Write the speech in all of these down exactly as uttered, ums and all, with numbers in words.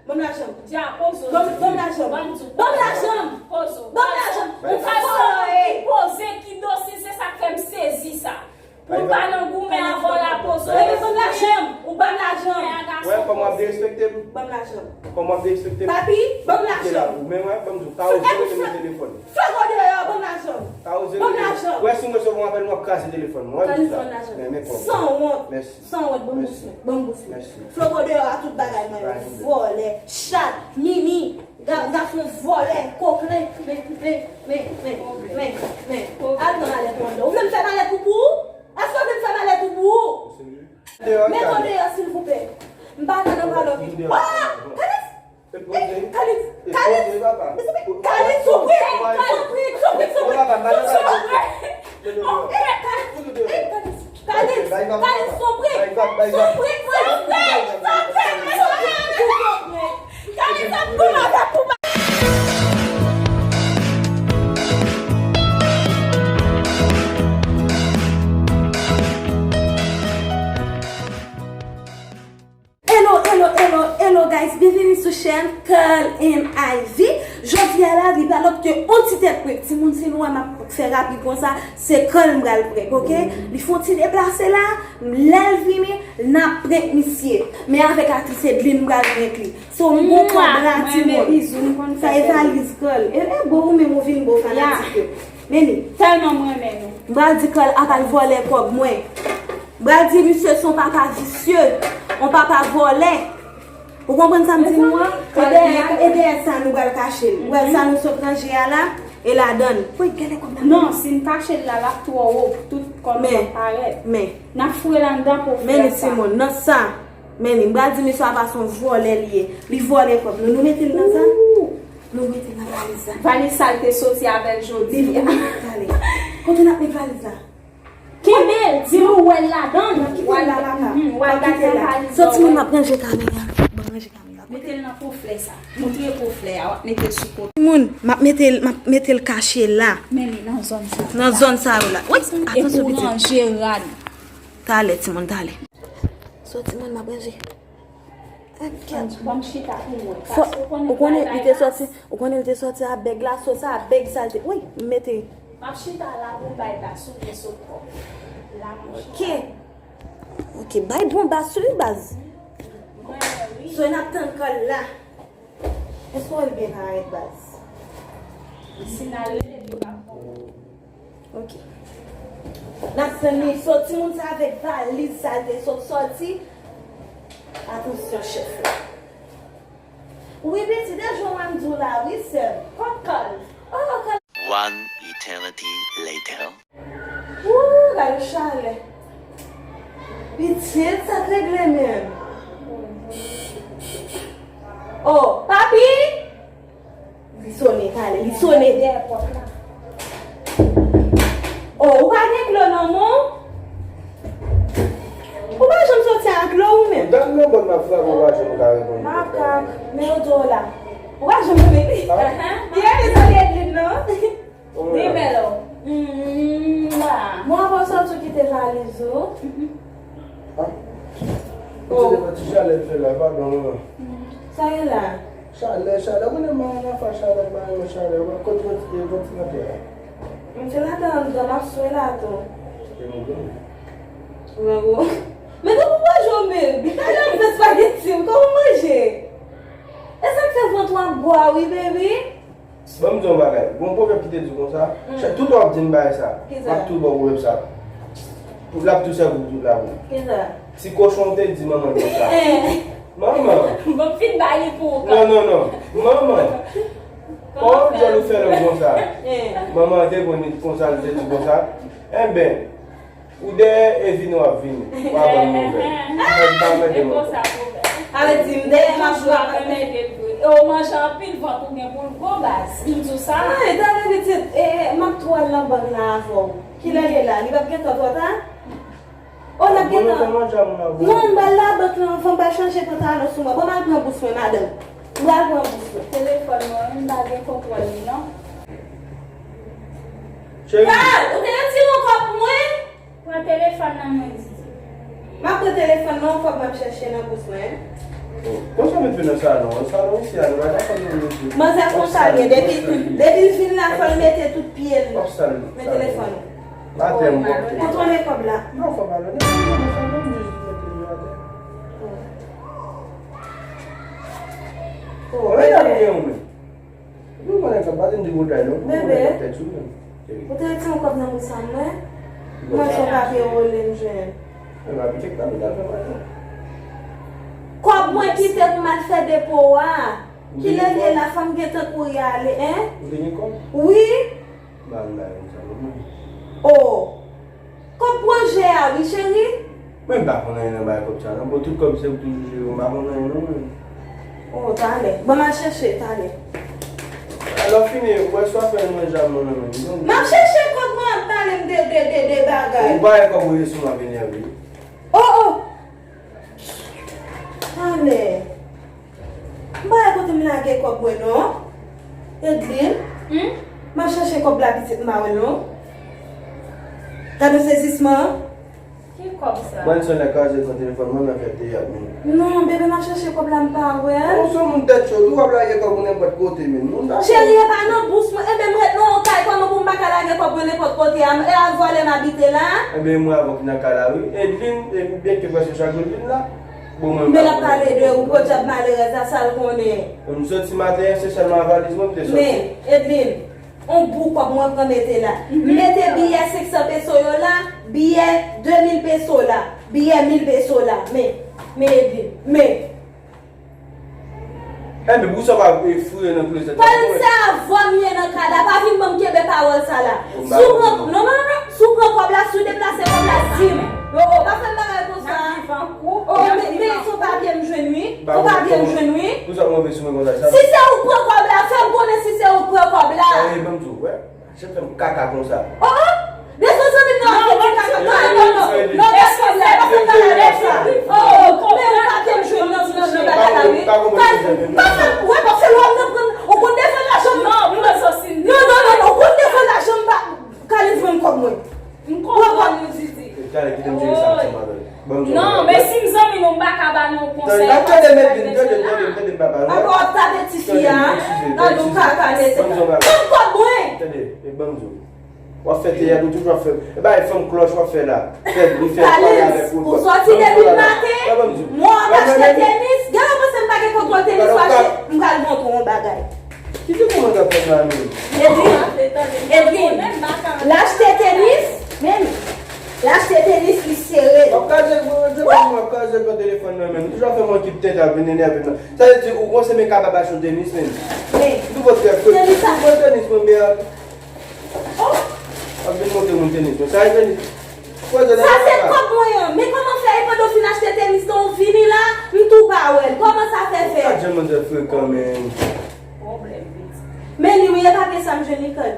Ban m lajan m. Dja, poze w. Ban m, ban m lajan m. Ban m di w. Ban m lajan m. Poze w. Ban m lajan m. Ou ka sou ki poze, ki dosil, se sa k fè m sezi sa. Pou w pa nan goumen avè w la, poze w. Ebyen, ban m lajan m. Ou ban m lajan m. Wè kòman w ap derespekte m. Ban m lajan m. Kòman w ap derespekte m. Papi, ban m lajan m. Ou menm, wè, ban m di w, pa oze rete nan telefòn. Fè gwo deyò, ban m lajan m. Pa oze rete. Ban m lajan m. Wè, si m resevwa yon apèl, m ap kraze telefòn mwen. Wè, ban m lajan m. Sanwont. Mèsi. Sanwont, ban m bous mwen. Ban m bous mwen. Mèsi. Floko deyò a tout bagay mwen yo. Vòlè, chat, mimi, ga-, gason vòlè, koken, men, men, men, men, men, men. Al nan malèt ou anndan. Ou vle m fè malèt ou pou ou? Èske w vle m fè malèt ou pou ou? Mete w deyò, silvouplè. M pa ka nan palòt. Ah! Kalis! Ey, Kalis! Kalis! Mezanmi, Kalis, souple! Souple, souple, souple! Souple! Ey, Kalis! Ey, Kalis! Kalis, souple! Souple! Souple! Souple! Kalis ap pran avèk ou. Hello, hello, hello, hello guys, byenveni sou chèn Curl and Ivy. Jodi a la, li pa lòt ke on ti tèt prank. Timoun, si nou wè m ap fè rapid konsa, se Curl m pral prank, oke? Li fè on ti deplase la, lè l vini, n ap prank misye. Men avèk atris Edlin m pral prank li. So, m gon kòb la, timoun. Sa e valiz Curl. E, e bo ou menm ou vin bo fanatik yo. Men li. Tèlman m renmen nou. M pral di Curl apa l vòlè kòb mwen. M pral di misye se yon papa visye, yon papa vòlè. Ou konprann sa m di nou an? E dèyè, e dèyè sa nou pral kache l. Ou wè sa nou sot ranje a la, e ladan l. Woy, gade kòb la. Non, si n kache l la, l ap twò wo pou tout kòb yo parèt. Men, men. N ap foure l anndan pou fè sa. Men li timoun, nan sa. Men li, m pral di misye apa se yon vòlè li ye. Li vòlè kòb nou. Nou mete l nan sa? Nou mete l nan valiz la. Valiz sa l te soti avè l jodi a. Talè. Kote n ap met valiz la? Kenbe l, di l ou wè l ladan l. Kite l la, papa. Mhm, w al gade nan valiz la. Soti, moun, m ap ranje kamera. Ban m ranje kamera. Mete l nan koflè sa. Montre koflè a, w ap mete l sou kote. Moun, m ap mete l, m ap mete l kache la. Men li nan zòn sa. Nan zòn sa yo la. Wi, atansyon, pitit. Epi w ranje rad. Talè, timoun, talè. Soti, moun, m ap ranje. Ban m chita pou mwen. Paske ou konnen li te soti, ou konnen li te soti a bèg la, so sa a bèg sa l te. Wi, m mete. M ap chita la pou m bay bas ou byen sot kò. La, m chita. Ok. Ok, bay bon bas wi, baz. Mwen, wi. So, n ap tann Curl la. Èske w wè l byen parèt, baz? Si n al rele, yo p ap konprann. Ok. N ap tann li soti, moun sa avèk valiz sa l te sot sòti. Atansyon, chèf la. Wi, pitit, e jan w ap di w la, wi, sè m. Kòb Curl. Oh, Curl. One eternity later. Woo, gade chalè. Pitit, sa k regle menm? Oh, papi! Li sone, talè, li sone. Dèyè pòt la. Oh, ou pa gen klo non, non? Ou pa janm soti ak dlo ou menm? Dam nan bon m ap frape, ou pa janm ka reponn. Makak, men yo di w la. Ou pa janm reponn. Ah. Li rete sou Edlin non. Wi, men lò. Mwa. Mwa, bon, sa w tou kite valiz ou. Ah. Oh. Ti chalè fè la, padon, manman. Sa ye la? Chalè, chalè, ou konnen m pa nan afè chalè, m pa renmen chalè, ou konnen kontinye, kontinye fè la. M te ladan anndan, m ap swe la tou. E mwen menm. Mwen gwo. Men kòman w manje w menm? Talè m fè spageti, kòman w manje? E sa k fè vant ou ap gwo a wi, baby? Ban m di w yon bagay. Gon pwovèb ki te di konsa, chak tout w ap di m bagay sa. M ap tou ba w pwovèb sa. Pou l ap tou sèvi pou tout lavi. Kisa? Ti kochon te di manman l konsa. Manman! Bon, fin ba li pou ou. Non, non, non. Manman! Pawòl dyòl ou fè lòt konsa. Manman an te konn konsa, li te di konsa. Enben, ou dèyè e vini w ap vini. W ap ban m nouvèl. Mwen pa mèt de manman. Sa vle di m dèyè m ap jwe avèk mèt de vre. E w manje anpil vant ou gen pou l gwo baz. M di w sa. Ay, talè pitit, e, m ap tou al nan bank la avè w. Kilè l ye la? Li p ap gentan twò ta? O, n ap gentan. Non, m pral labank lan anvan, m pral chanje pantalon sou mwen. Bon, m al pran bous mwen, madanm. M pral pran bous mwen. Telefòn mwen, m pa gen kontwòl li, non. Cheri. Carl, ou te retire yon kòb pou mwen? Pran telefòn nan men m, Didi. M ap pran telefòn nan, yon kòb m ap chèche nan bous mwen. Konsa mete nan salon an. Salon isi a, nou pa ka fè nou mete. Manzè konsa l ye. Depi, depi l vin la, fò l mete tout pye l. W ap sal. Men telefòn ou. Atè m w ap. Kontwole kòb la. Non, fò pa lwen. Non, non, non, sa menm jis mete yo atè. Oh, bebe. Ou konnen sa, pa di m di botay non. Bebe. Ou te retire yon kòb nan bous a mwen. Mwen se yon papye wole m jwenn. Mwen pa pike kapital fè maten. Kòb mwen kite pou m al fè depo a. Kilè l ye la, fò m gentan kouri ale, en? Ou te gen kòb? Wi. Ba m bagay konsa non mwen. Oh. Kòb pwojè a wi, cheri. Mwen m pa konn anyen nan bagay kòb sa non. Bon, tout kòb se pou toujou jere, m pa konn anyen non mwen. Oh, talè. Bon, m al chèche, talè. Lè w fini, wè swa fè manje a mwen nan men m. M ap chèche kòb mwen ap pale m de, de, de, de bagay. Ou pa wè kòb ou ye sou mwen ap enève. Oh, oh. Talè. M pa wè kote m lage kòb mwen non. Edlin. Hmm? M ap chèche kòb la pitit m pa wè l non. Gade sezisman an. Ki kòb sa? Mwen se lè kraze pran telefòn mwen nan fè teyat men. Non, bebe m ap chèche kòb la m pa wè l. Ou se yon moun tèt cho tou, w ap lage kòb ou nenpòt kote men. Moun ta. Cheri, e pa nan bous mwen. Enben m ret nan yon kay, kòman pou m pa ka lage kòb mwen nenpòt kote a? E a vòlè m abite la? Enben e mwen avè w ki nan kay la wi. Edlin, e byen ke prèske chak jou l vin la. Bon, mwen m pa konnen. Men l ap pale de ou, podyab malerèz la, sa l konnen. M soti maten an, se sèlman a valiz mwen m te soti. Men, Edlin, on bout kòb mwen pran mete la. M mete biyè senk san peso yo la, biyè de mil peso la, biyè mil peso la. Men, men, Edlin, men. Enben, pou sa w pa, e, fouye nan klozèt la. Pale m se avè m ye nan kay la, pa vin ban m kenbe pawòl sa la. Si w pran, non, non, non, non, si w pran kòb la, si w deplase kòb la, di m. Oh, oh, pa fè m bagay konsa. Oh, men, men se yon papye m jwenn wi. Yon papye m jwenn wi. Pou sa w move sou mwen konsa? Si se ou k pran kòb la, fè m konnen si se ou k pran kòb la. Sa vle ban m di w, wè. Janm fè m kaka konsa. Oh, oh! Devan zanmi m nan ap fè ti kaka. Non, non, non, non. Non, non, non, non, pa fè bagay konsa. Oh, men ou pa te jwenn nan, nan, nan bagay la, wi. Pa fè, pa fè, wè, paske lè w ap nan pran, ou konn devan lajan m. Non, non, non, non, ou konn devan lajan m pa. Kalens, ban m kòb mwen. M konprann ou, Didi. Talè, kite m jere sa ansanm avè l. Ban m di w yon bagay. Non, men si m zanmi nou, m pa ka ba nou yon konsèy. Tande, tande, tande, tande, tande, papa, non. Apa w ap tape tifi a, tande, eskize, tande, eskize. Ban m di w yon bagay. Ban m kòb mwen! Tande, e ban m di w. W ap fè teyat, ou toujou ap fè. E bagay fanm klòch w ap fè la. Fè bri, fè pale avèk ou. Kalens, ou sòti depi maten, mwen w ap achte tenis. Gade w panse m pa gen kontwòl tenis w achte. M pral montre w yon bagay. Kite kòmantè fè sa menm. Edwin, Edwin, l achte tenis, men l achte tenis, li sere l. W ap kraze, w ap kraze pran telefòn nan men m. Toujou ap fè m okip tèt ap vin enève m nan. Sa vle di ou konn se men kapab achte yon tenis menm. Men, tenis sa. Ou pran tenis mwen byen. Oh! W ap vin montre moun tenis mwen. Sa e tenis. Sa se kòb mwen an. Men kòman fè e pandan w fin achte tenis lan ou vini la, m tou pa wè l. Kòman sa fè fèt? Gad jan manzè frekan menm. Men li wi, e papye sa m jwenn li kòd.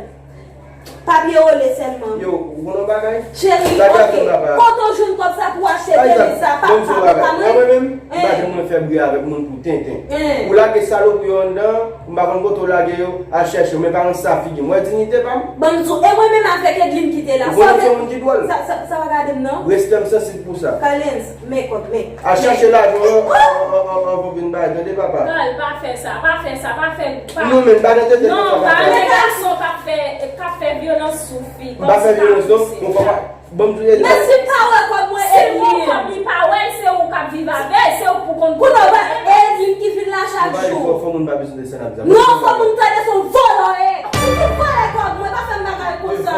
Papye wole sèlman. Yo, ou konn yon bagay? Cheri, ok. Kote w jwenn kòb sa pou w achte tenis sa? Pa, pa, pa, pa mwen. Mwen menm, m pa janm fè bri avèk moun pou tenten. Ou lage salopri yo anndan, m pa konn kote w lage yo, al chèche yo, men pa nan sa figi m. Wè diyite pa m? Ban m di w, e mwen menm avèk Edlin ki te la. Ou konnen se yon moun ki dwòl. Sa, sa, sa pa gade m non. Respè m sansib pou sa. Kalens, men kòb, men. Al chache lajan an, an, an, an, anvan w vin bay, tande papa. Kal, pa fè sa, pa fè sa, pa fè, pa. Non, men pa nan tete konsa, papa. Non, pa nan gason k ap fè, k ap fè vyolans sou fi. M pa fè vyolans non, mon papa. Ban m di w. Men si l pa wè kòb mwen, Edlin. Si l wè kòb li pa wè l, se ou k ap viv avè l, se ou pou konn. Kounye a, Edlin ki vin la chak jou. Fò, fò moun pa bezwen desann ap di sa. Non, fò moun tande se yon vòlò w ye. Ou vin vòlè kòb mwen, pa fè m bagay konsa.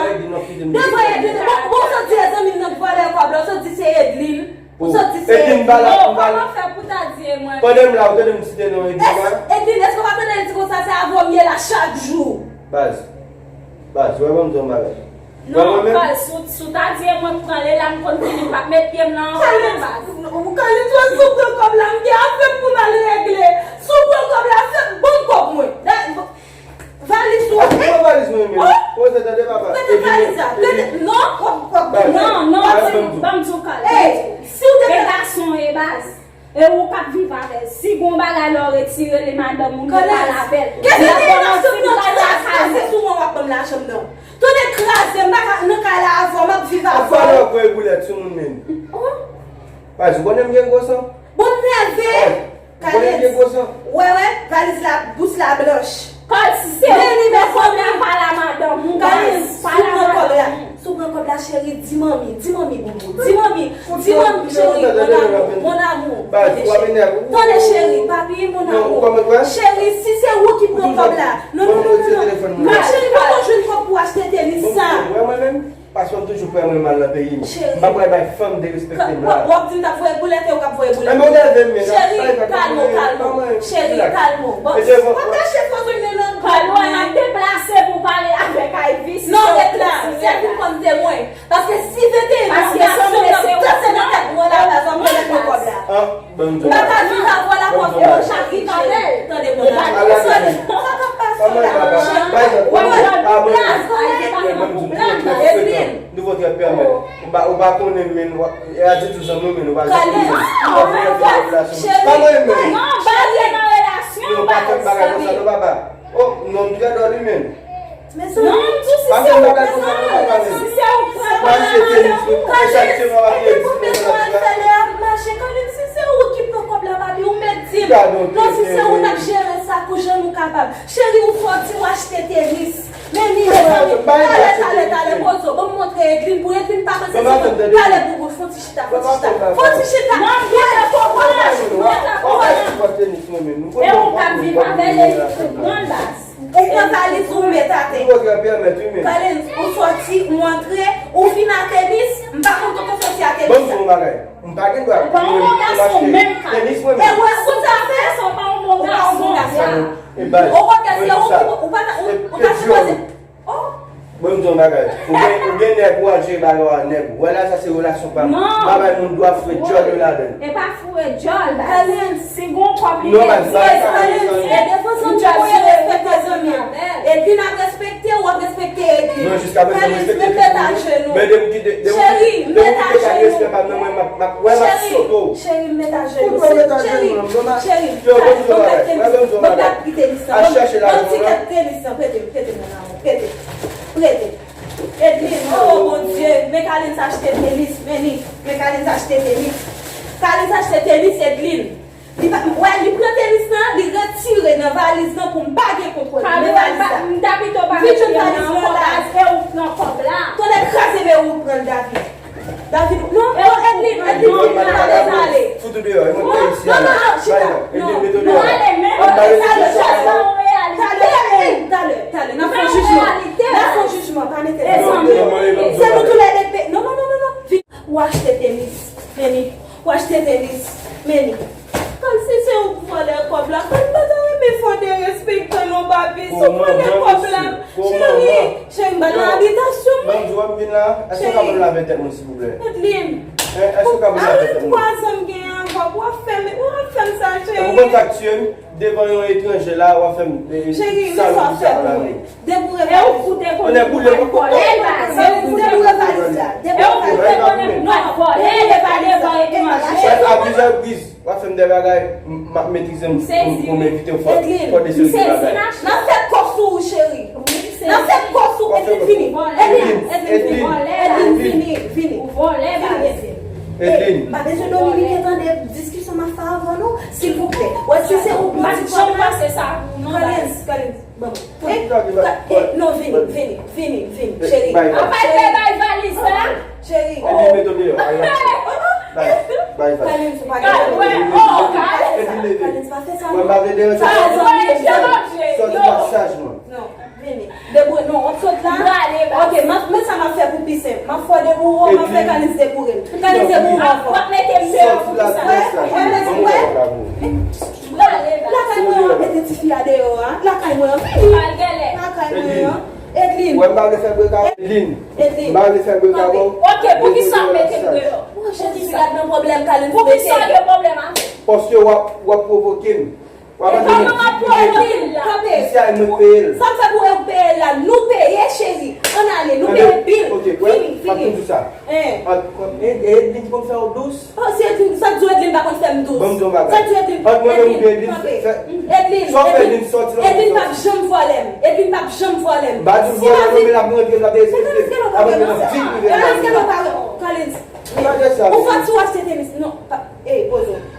Devan Edlin, bon, bon, sot di e zanmi m nan k vòlè kòb la, ou sot di se Edlin. Ou sot di se Edlin. Edlin pa la, non, pa la. Kòman fè pou ta di e mwen? Pandan m la, ou tande m site non Edlin la? Edlin, èske w pa tande l di konsa se avè w m ye la chak jou? Baz. Baz, ou wè ban m di w yon bagay. Non, Kal, si w, si w ta di e mwen k pran l, e la m konn fini, m p ap met pye m nan anfè non, baz. Ou Kal, ou sou pran kòb la, m gen afè m pou m al regle. Si w pran kòb la, fè, ban m kòb mwen. Valiz ou. Ou pran valiz mwen menm. Poze tande papa. Prete valiz la. Prete, non, kòb, kòb. Non, non, ban m di w Kal. Ey, si w te fè gason e baz. E ou k ap viv avè l. Si gon bagay la w retire li madanm ou, nou pale avè l. Kèt, kèt, kèt, kraze sou mwen w ap ban m lajan m nan. Tande kraze, m pa ka nan kay la avè w, m ap viv avè w. Ou pale w pran boulèt sou moun menm. Oh. Baz, ou konnen m gen gwo san. Bon, m nève. Kalens, wè, wè, valiz la, bous la blanch. Kalens, si se ou ki pran kòb la, pale a madanm ou. Kalens, si w pran kòb la, si w pran kòb la, cheri, di manmi, di manmi, boubou, di manmi, di manmi, cheri, mon amour, mon amour. Tande, cheri, papi, mon amour. Cheri, si se ou ki pran kòb la, non, non, non, non, non. Cheri, pa konn jwenn kòb pou achte tenis sa. Paske m toujou prè mwen mal nan peyi m. M pa prè bay fanm derespekte m la. W ap di m t ap voye boulèt e ou k ap voye boulèt. Enben w nève m men. Cheri, kalme w, kalme w. Cheri, kalme w. Bon, pa kache fòs ou nan nan. Kalme w, n ap deplase pou pale avèk Ivy. Non, ret la. Sèvi kòm temwen. Paske si venteyen an gason nan se danse nan tèt mwen la, la zòm mwen mèt mwen kòb la. Ban m di w bagay. Ban m di w bagay. Tande, tande, tande. Sa k ap pase la? Ban m di w bagay. Nouvo trè pèmèt. Ou pa, ou pa konnen men, e a di tou zanmi w men, ou pa janm konnen. Ou pa konnen men. Pa mwen men. Non, pa fè bagay konsa non, papa. Oh, non, m trè dòl wi men. Mezanmi, non, m di w si se ou pran, si se ou pran, m achte tenis, m achte tenis, m achte tenis. Kalens, si se ou ki pran kòb la, papi, ou mèt di m. Non, si se ou n ap jere sa kou jan nou kapab. Cheri, ou fò di w achte tenis. Men ni, mezanmi. Talè, talè, talè, poze w. Ban m montre Edlin, pou Edlin pa panse se mwen. Talè, boubou, fon ti chita, fon ti chita. Fon ti chita. Mwen, mwen, mwen, mwen. E ou k ap viv avè l, e li pran baz. Ou pran valiz ou met atè. Kalens, ou sòti, ou antre, ou vin a tenis, m pa konn kote w sòti a tenis la. Ban m di w yon bagay. M pa gen dwa pou mwen m achte tenis mwen menm. E wè, ou ta fè sa, ou pa yon bon gason. Ou pa yon bon gason. Ou konn kè se ou ki, ou pa ta, ou, ou ta sipoze. Oh! Ban m di w yon bagay. Ou gen, ou gen nèg ou al jere bagay ou a nèg ou. Wè la, sa se relasyon pa m. M pa bay moun dwa foure djòl yo ladan l. E pa foure djòl, baz. Si gon kòb li te di, Kalens, e devan zanmi pou yo respekte zanmi an. Edlin ap respekte w, w ap respekte Edlin. Non, jiskaprezan m respekte tout moun. Kalens, men met ajenou. Men depi ki, de- depi ki, cheri, depi ki te bay respè pa m nan mwen, m ap, m ap, wè, m ap sote w. Cheri, met ajenou. Cheri, cheri, ban m gad tenis lan. Al chèche lajan w nan. Ban m ti kèk tenis lan, prete m, prete m, mon amour, prete. Prete. Edlin, oh Bondye, men Kalens achte tenis, men li, men Kalens achte tenis. Kalens achte tenis, Edlin. Li pa, wè, li pran tenis lan, li retire nan valiz lan pou m pa gen kontwòl. Men valiz la. M ta pito pa retire nan ankò baz, e ou pran kòb la. Tonnè kraze men ou pran l, David. David, non, non, Edlin, Edlin, vini, ale, ale. Fout ou deyò, e mwen ki te isi a la. Bay non, Edlin, mete w deyò la. Talè, talè, talè, talè, n ap fè yon jijman. N ap fè yon jijman, pa mete l. Se nou toulède k pe, non, non, non, non, non. Vin, ou achte tenis, men li. Ou achte tenis, men li. Kòm si se ou k vòlè kòb la, kòm m pa ta renmen fè w derespektan non, papi. Si w vòlè kòb la, cheri, cheri, m pa nan abitasyon mwen. Ban m di w, m vin la. Èske w ka ban m lave tèt mwen, silvouplè? Edlin. Èske w ka ban m lave tèt mwen? Twa zan m gen avè w, w ap fè m, w ap fè m sa, cheri. Ou konn sa k tiye m? Devan yon etranje la, w ap fè m, e, e, salopri sa la, wi. Deboure valiz la. Tonnè boule m. Deboure valiz la. Deboure valiz la. Non, deboure valiz la. Wè, a plizyè repriz, w ap fè m de bagay, m, m ap metrize m pou, pou m evite w fò, fò de seri de bagay. N ap fè kò sou ou, cheri. N ap fè kò sou ou, Edlin, vini. Edlin, Edlin, vini, vini. Vini, Edlin. Edlin. M pa bezwen Dominiken tande diskisyon m ap fè avè w, non. Silvouplè. Wè, si se ou, m pa janm pase sa pou non, Kalens, Kalens. Bon. E, ka- e, non, vini, vini, vini, vini, cheri. Bay valiz. Apa l te bay valiz la? Cheri. Epi mete w deyò, bay valiz. Bay, bay valiz. Kalens, ou pa gen. Kal wè, oh, Kalens. Epi leve. Kalens, pa fè sa, non. Mwen pa vle deranje. Sa zanmi, zanmi. Sòti nan chaj mwen. Non, vini. Deboure, non, w ap sot la. Prale, baz. Ok, m ap, men sa m ap fè pou pi senp. M ap fè w deboure, m ap fè Kalens deboure. Kalens deboure ankò. W ap mete m deyò pou ki sa? Wè, wè, wè. Lakay mwen an, mete tifi a deyò a. Lakay mwen an, vini. Lakay mwen an. Edlin. Wè, m pa vle fè brek avè w. Edlin. Edlin. M pa vle fè brek avè w. Ok, poukisa w mete m deyò? Poukisa? Poukisa w gen pwoblèm avè m? Paske w ap, w ap pwovoke m. W ap mande m di pou Edlin. Kanpe. Isi a, e mwen k peye l. Sa m fè pou ou peye l la? Nou peye, cheri. Ann ale, nou peye bil. Ok, wè, vini, m ap vini. Tou di sa. Ant, ant, e, e Edlin ki konn fè w dous? Oh, si Edlin, sa k di w Edlin pa konn fè m dous? Ban m di w yon bagay. Sa k di w Edlin? Ant mwen menm ou byen Edlin, fè, sa w fè Edlin sòti nan. Edlin p ap janm vòlè m. Edlin p ap janm vòlè m. M pa di l vòlè non, men l ap rantre, l ap derespekte. L ap rantre nan vi prive m. Kalens, ou fò ti w achte tenis. Non, pa, ey, poze w.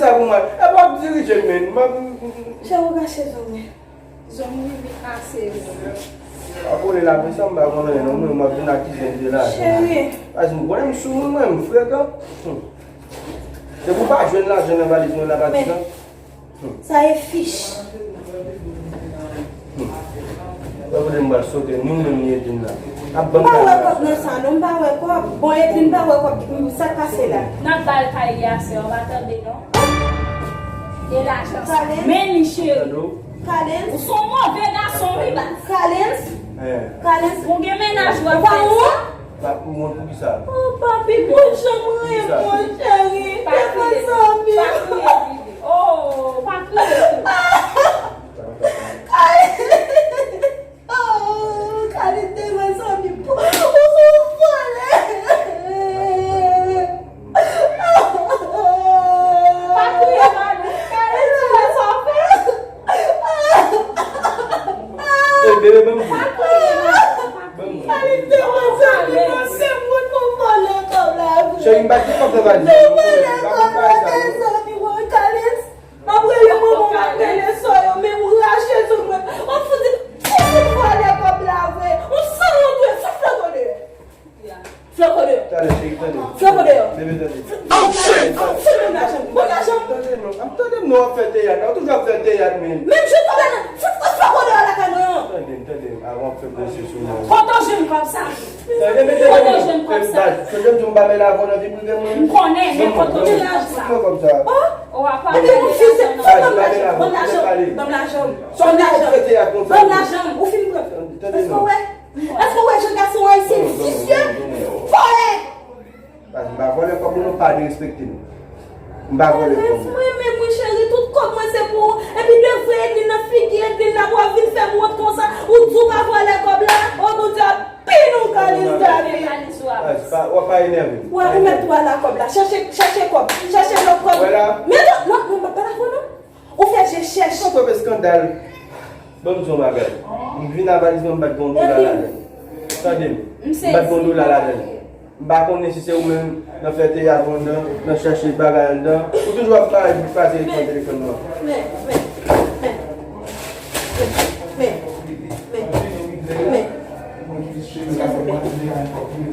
sa pou mwen. E pa w ap dirije m, men. M ap Cheri, ou gache zong mwen. Zong mwen rive kase yo. Ap rele la, pou sa m pa konn anyen, non, mwen, m ap vin akize m de lajan. Cheri. Paske m konnen m sou moun, mwen, m frekan. Hmm. Se pou pa jwenn lajan nan valiz mwen la, pa di sa. Sa e fich. Wè kote m pral sote moun menm li Edwin la. Ap ban m pa wè kòb nan sa non, m pa wè kòb. Bon, Edwin pa wè kòb, sa k pase la? N ap ba l kay li aswè, w pa tande non. E lajan sa. Men li cheri. Kalens. Ou se yon move gason wi baz. Kalens. Kalens. Ou gen mennaj w ap fè sa. Pa pou mwen pou kisa? Oh, papi, mwen janm renmen w, cheri. Te fè zanmi. Pa kriye, bebe. Oh, pa kriye tou. Oh, Kalens te fè zanmi. Ou se yon vòlè. Pa kriye, Kalens. Kalens, ou wè sa w fè? Ey, bebe, ban m di. Pa kriye, Kalens. Kalens te fè zanmi, mwen se moun pou vòlè kòb la vre. Cheri, m pa t gen kòb nan valiz mwen. Vòlè kòb la, te zanmi mwen, Kalens. M ap rele manman, m ap rele sè yo, men ou rache zong mwen. W ap fout di, fout vòlè kòb la vre. Ou sanwont wi, fout flanke w deyò. Flanke w deyò. Talè, cheri, tande. Flanke w deyò. Bebe, tande. Fout ban m lajan m. Ban m lajan m. Tande non. Ap tande m non, w ap fè teyat la. Ou toujou ap fè teyat, men. Menm jan w fè nan, fout, fout flanke w deyò lakay mwen an. Tande m, tande m. Avan w ap fè blese sou mwen. Kote w jwenn kòb sa? Tande m, tande m. Kote w jwenn kòb sa? Tande m, di w m pa mele avè w nan vi prive mwen. M konnen, men kote w jwenn kòb sa? Fout mwen kòb sa. Oh! Ou ap pale de lajan nan. Ban m lajan m. Ban m lajan m. Ban m lajan m. Sa w di w ap fè teyat konsa? Ban m lajan m. Ou fin pran. Tande non. Èske w wè? Èske w wè jan gason ayisyen visye? Vòlè! Baz, m pa vòlè kòb ou non, pa derespekte m. M pa vòlè kòb ou. Mwen menm wi cheri, tout kòb mwen se pou ou. Epi de vre Edwin nan figi Edwin la pou w ap vin fè m wont konsa. Ou di w pa vòlè kòb la. O Bondye ap pini w Kalens David. Baz, pa, w ap pa enève m. Wè, ou mèt twò al ak kòb la. Chèche, chèche kòb. Chèche lòt kòb. Wè la. Men non, non, non, m pa pale avè w non. Ou fè je chèch. Sa twòp eskandal. Ban m di w yon bagay. M vin ak valiz mwen, m pa t gen yon dola ladan l. Tande m. M pa t gen yon dola ladan l. M pa konnen si se ou menm nan fè teyat ou anndan, nan chèche bagay anndan. Ou toujou ap kraze, kraze ekran telefòn nan. Men, men, men, men, men, men, men, men. Silvouplè.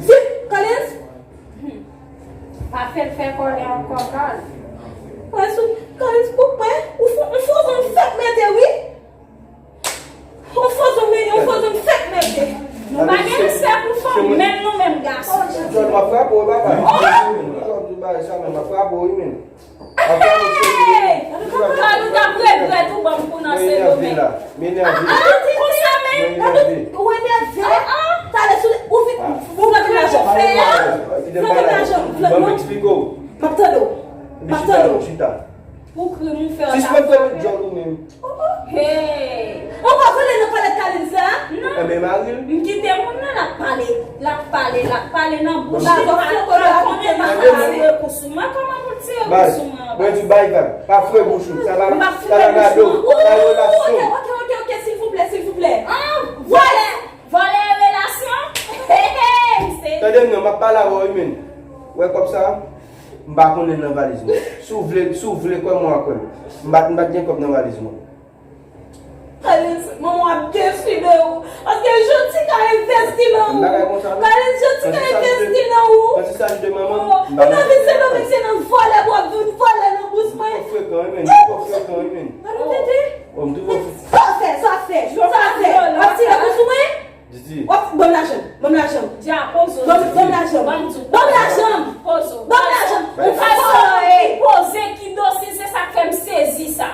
Si, Kalens. Hmm. Pa fè l fè kòlè ankò, Kal. Kalens, ou, Kalens, ou kwè? Ou fò, ou fò zòn fèk mete, wi. Ou fò zòn mete, ou fò zòn fèk mete. Nou pa gen respè pou fanm, menm nou menm gason. Jòn, m ap frape w, papa. Oh! Jòn, di bagay sa, men m ap frape w, wi, men. Hey! Kal ou t ap regrèt ou ban m kou nan Sendomeng. M enève la. M enève. Ah, ah, ti konsa menm. Ou enève. Talè sou ou vin. Ou vin lajan. Fè a. Fè lajan. Ban m eksplike w. M ap tande w. M ap tande w. Chita. Pou krim ou fè. Sispann fè djòl ou menm. Hey! Ou pa vole nan palèt Kalens la? Non. Enben, mari l. M kite moun nan, l ap pale. L ap pale, l ap pale nan bouch li, pa, pa konnen, pa tire kou sou mwen. Kòman pou l tire kou sou mwen an? Mwen di w bay vag. Pa fre bouch ou. Sa pa, sa pa gade w. Pa relasyon. Ok, ok, ok, ok, silvouplè, silvouplè. Ah, vòlè! Vòlè relasyon? Hey, hey, se. Tande m non, m ap pale avè w, wi, men. Wè kòb sa? M pa konnen l nan valiz mwen. Si w vle, si w vle kwè m, w a kwè m. M pa, m pa t gen kòb nan valiz mwen. Kalens, manman w ap Paske Joti ka envesti nan ou. Kalen, Joti ka envesti nan ou. Quand il s'agit de maman, oh, ou nan vin Sendomeng, se nan vòlè pou w ap vin vòlè nan bous mwen. Ou frekan, wi, men. Ou frekan, wi, men. Kalen, tete. Sa w fè, sa w fè, sa w fè. W ap tire bous mwen? Didi. W ap ban m lajan, ban m lajan. Didi, poze w. Ban m, ban m lajan. Ban m lajan. Poze w. Ban m lajan. Ou fason ki poze, ki dosil, se sa k fè m sezi sa.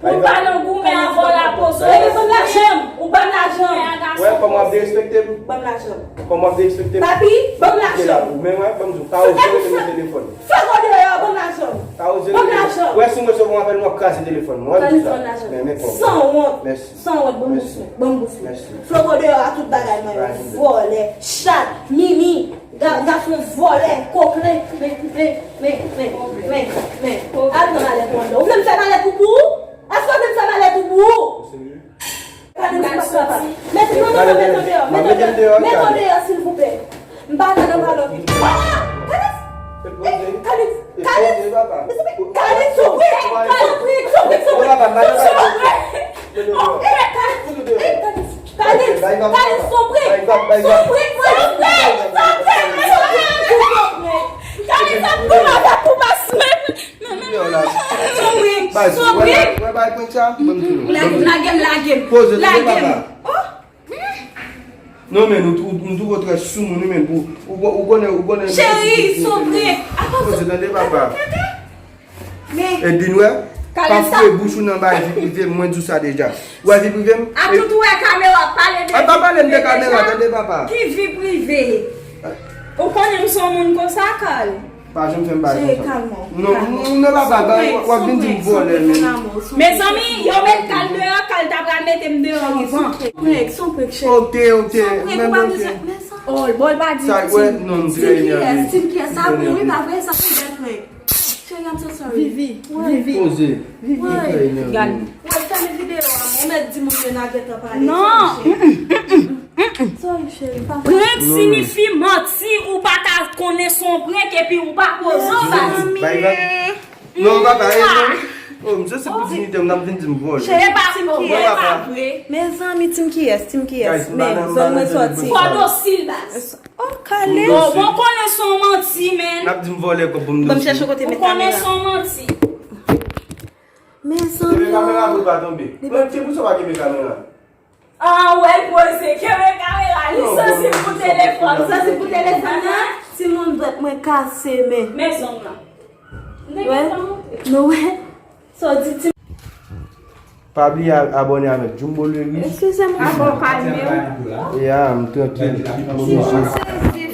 Ou pa nan goumen avè w la, poze w. Epi ban m lajan, ou ban m lajan. Wè kòman w ap derespekte m? Ban m lajan. Kòman w ap derespekte m? Papi, ban m lajan. Ou menm, wè, ban m di w, pa oze rele m nan telefòn. Fè gwo deyò, ban m lajan. Pa oze rele m. Ban m lajan. Wè, si m resevwa yon apèl, m ap kraze telefòn mwen, wè, m di w sa. Ban m lajan. Men, men, kòman? Sanwont. Mèsi. Sanwont, ban m bous mwen. Ban m bous mwen. Mèsi. Flo Godeyò a tout bagay mwen. Vòlè, chat, mimi, ga-, gason vòlè, koken, men, men, men, men, men, men. Al nan malèt ou anndan. Ou vle m fè malèt ou pou ou? Èske w vle m fè malèt ou pou ou? Ou serye? Kalen, se pa kapab. Mèt, non, non, non, mèt ou deyò, mèt ou deyò, mèt ou deyò, silvouplè. M pa ka nan palòt. Ah! Kalen! Kalen! Kalen! Kalen, souple! Souple! Souple! Souple! Kalen! Kalen! Kalen, souple! Souple! Souple! Kalen, sa tou maga tou mas menm. Souple! Souple! Lage m, lage m, lage m. Poze, tande papa. Oh! Non, men, nou, nou, nou twò trè sou moun, wi, men, pou, ou, ou konnen, ou konnen. Cheri, souple. Poze, tande papa. Men. Edwin, wè, pa foure bouch ou nan bagay vi prive m, mwen di w sa deja. Wè vi prive m? A tout ou wè kamera, pale de vi prive deja. A pa pale m de kamera, tande papa. Ki vi prive? Ou konnen m se yon moun konsa, Kal? Pa janm fè m bagay konsa. Cheri, kalme w. Non, non, non, papa, w ap vin di m vòlè, men. Mezanmi, yo met Kal deyò, Kal ta pral mete m deyò anvan. Prank, se yon prank, cheri. Ok, ok, men ok. Oh, bon, l pa di Tim. Sa, wè, non, m trè enève. Tim kiyès? Tim kiyès? Sa bon, wi, pa vre, sa se bèl prank. Cheri, I'm so sorry. Vivi, Vivi. Poze. Vivi, m trè enève. Gad. Wè, fèmen videyo a, ou mèt di moun yo n a gentan pale. Non. Sorry, cheri, pa vre. Prank siyifi manti, ou pa ka konnen se yon prank epi ou pa poze w baz. Bay vag. Non, papa, e non. Oh, m se se pou diyite m, n ap vin di m vòlè. Cheri, pa vre. Mezanmi, Tim kiyès? Tim kiyès? Men, zòn mwen sòti. Fò dosil baz. Oh, Kalen. Bon, bon, konnen se yon manti, men. N ap di m vòlè kòb pou m dosil. Ban m chèche kote met kamera. Ou konnen se yon manti. Mezanmi. Kenbe kamera pou l pa tonbe. Mwen, se pou sa w pa kenbe kamera. Ah, wè l poze, kenbe kamera, li sansib pou telefòn. Sansib pou telefòn nan, timoun dwèt mwen kase, men. Men zong lan. Wè? Nou wè? Sa w di, ti. Pa bliye a-, abòne avèk Jumbo Lewis. Eskize m. Abò kalme w. Ya, m trankil. M sezi.